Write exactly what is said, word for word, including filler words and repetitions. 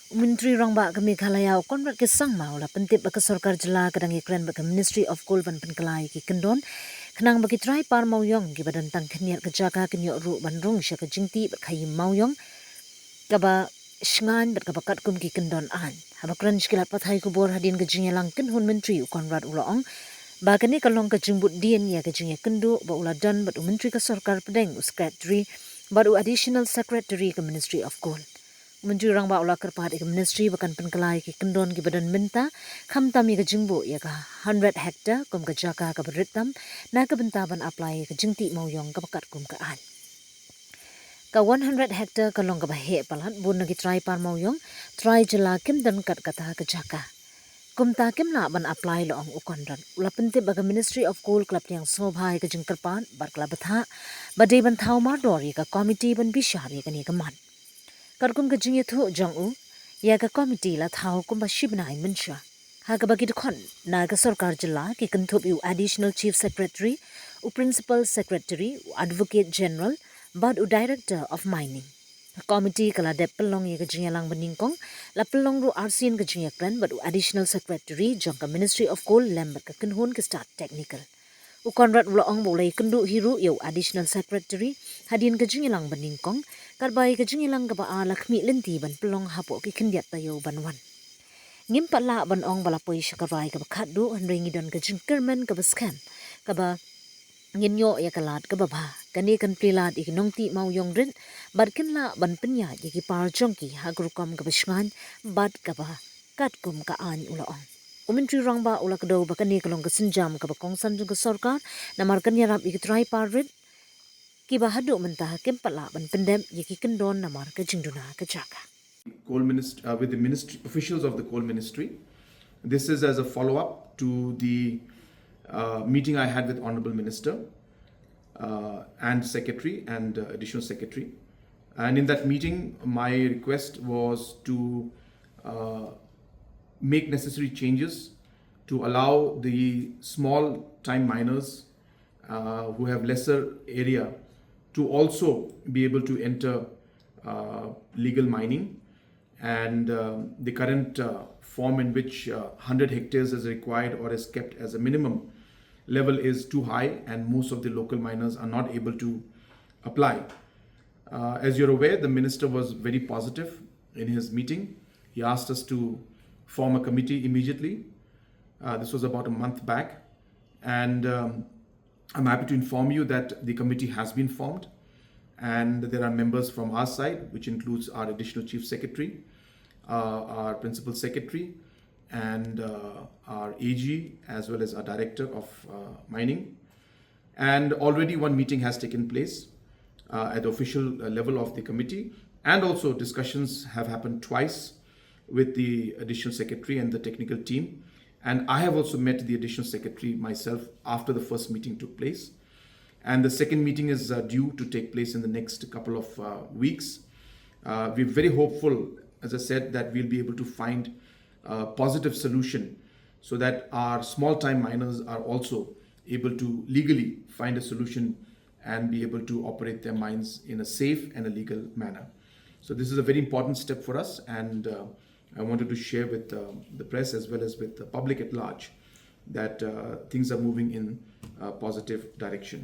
Myntri Rangbah ka Meghalaya u Conrad K Sangma u la pyntip ba ka sorkar jylla ka dang ïakren bad ka Ministry of Coal ban pynkylla ïa ki kyndon khnang ba ki trai par mawiong kiba don tang khyndiat ka jaka kin ïoh ruh ban rung sha ka jingtih bad khaïi mawiong kaba shngaiñ bad kaba katkum ki kyndon aiñ. Haba kren sha ki lad pathai khubor hadien ka jingïalang kynhun myntri, u Conrad u la ong ba kane ka long ka jingbud dien ïa ka jingïakynduh ba u la don bad u Myntri ka Sorkar Pdeng, u Secretary bad u Additional Secretary ka Ministry of Coal. U Myntri Rangbah u la kyrpad ïa ka Ministry ba kan pynkylla ïa ki kyndon kiba don mynta, khamtam ïa ka jingbuh ïa ka hundred hectare kum ka jaka kaba rit tam na ka bynta ban apply ïa ka jingtih mawiong kaba katkum ka aiñ. Ka one hundred hectare ka long kaba heh palat, bun na ki trai par mawiong, trai jylla kim don kat kata ka jaka. Kumta kim lah ban apply, la ong u Conrad. U la pyntip ba ka Ministry of Coal ka la pdiang sngewbha ïa ka jingkyrpad bad ka la bthah ba dei ban thaw mardor ïa ka komiti ban bishar ïa kane ka mat. Katkum ka jingïathuh jong u, ïa ka komiti la thaw kumba shi bnai mynshuwa, ha kaba ki dkhot na ka sorkar jylla ki kynthup ïa u Additional Chief Secretary, u Principal Secretary, u Advocate General bad u Director of Mining. Ka komiti ka la dep pynlong ïa ka jingïalang banyngkong, la pynlong ruh arsien ka jingïakren bad u Additional Secretary jong ka Ministry of Coal lem bad ka kynhun ki stad technical. U Conrad u la ong ba u la ïakynduh hi ruh ïa u Additional Secretary hadien ka jingïalang banyngkong, katba ïa ka jingïalang kaba ar la khmih lynti ban pynlong hapoh ki khyndiat taïew ban wan. Ngim pat lah ban ong ba la poi sha ka rai kaba khatduh, hynrei ngi don ka jingkyrmen kaba skhem kaba ngin ïoh ïa ka lad kaba bha. Kane kan plie lad ïa ki nongtih mawiong rit bad kin lah ban pynïaid ïa ki par jong ki ha ka rukom kaba shngaiñ bad kaba katkum ka aiñ, u la ong. U Myntri Rangbah u la kdew ba kane ka long ka sienjam kaba kongsan jong ka sorkar, namar kan ïarap ïa ki trai par rit kiba haduh mynta kim pat lah ban pyndep ïa ki kyndon namar ka jingduna ka jaka. Coal Ministry, uh, with the ministry, officials of the Coal Ministry. This is as a follow-up to the uh, meeting I had with Honorable Minister uh, and Secretary and uh, Additional Secretary. And in that meeting, my request was to uh, make necessary changes to allow the small time miners uh, who have lesser area to also be able to enter uh, legal mining. And um, the current uh, form in which uh, hundred hectares is required or is kept as a minimum level is too high, and most of the local miners are not able to apply. Uh, as you're aware, the minister was very positive in his meeting. He asked us to form a committee immediately. Uh, this was about a month back. And um, I'm happy to inform you that the committee has been formed, and there are members from our side, which includes our Additional Chief Secretary, uh, our Principal Secretary, and uh, our A G, as well as our Director of uh, Mining. And already one meeting has taken place uh, at the official uh, level of the committee, and also discussions have happened twice with the Additional Secretary and the technical team. And I have also met the Additional Secretary myself after the first meeting took place. And the second meeting is uh, due to take place in the next couple of uh, weeks. Uh, we're very hopeful, as I said, that we'll be able to find a positive solution so that our small time miners are also able to legally find a solution and be able to operate their mines in a safe and a legal manner. So this is a very important step for us, and uh, I wanted to share with uh, the press as well as with the public at large that uh, things are moving in a positive direction.